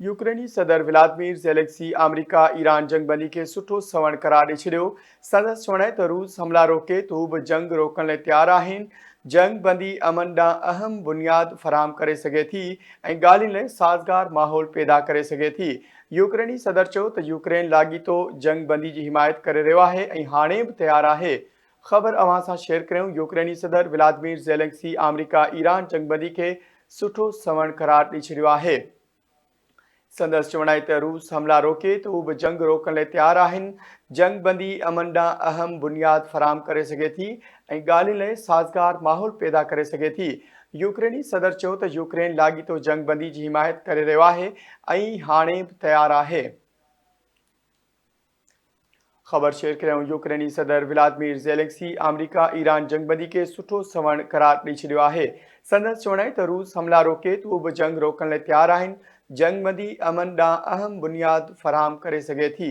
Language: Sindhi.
يوڪريني صدر ولادمير زيلنسڪي آمريڪا ايران جنگ بندي کي سٺو سنوڻ قرار ڏئي ڇڏيو. سندس چوڻ آهي ته روس حملا روڪي ته هو به جنگ روڪڻ لاء تيار آهن، جنگ بندي امن ڏانهن اهم بنياد فراهم ڪري سگهي ٿي ۽ ڳالهين لاء سازگار ماحول پيدا ڪري سگهي ٿي. يوڪريني صدر چيو ته يوڪرين لاڳيتو جنگ بندي جي حمايت ڪري رهيو آهي ۽ هاڻي به تيار آهي. خبر اوهان سان شيئر ڪريون يوڪريني صدر ولادمير زيلنسڪي آمريڪا ايران جنگ بندي کي سٺو سنوڻ قرار ڏئي ڇڏيو آهي. سندس چوڻ آهي ته روس حملا روڪي ته هو به جنگ روڪڻ لاء تيار آهن، جنگ بندي امن ڏانهن اهم بنياد فراهم ڪري سگهي ٿي ۽ ڳالهين لاء سازگار ماحول پيدا ڪري سگهي ٿي. يوڪريني صدر چيو ته يوڪرين لاڳيتو جنگ بندي جي حمايت ڪري رهيو آهي ۽ هاڻي به تيار آهي. خبر شيئر ڪريون يوڪريني صدر ولادمير زيلنسڪي آمريڪا ايران جنگبندي کي سٺو سنوڻ قرار ڏئي ڇڏيو آهي. سندس چوڻ آهي ته روس حملا روڪي ته هو به جنگ روڪڻ لاء تيار آهن، جنگبندي امن ڏانهن اهم بنياد فراهم ڪري سگهي ٿي.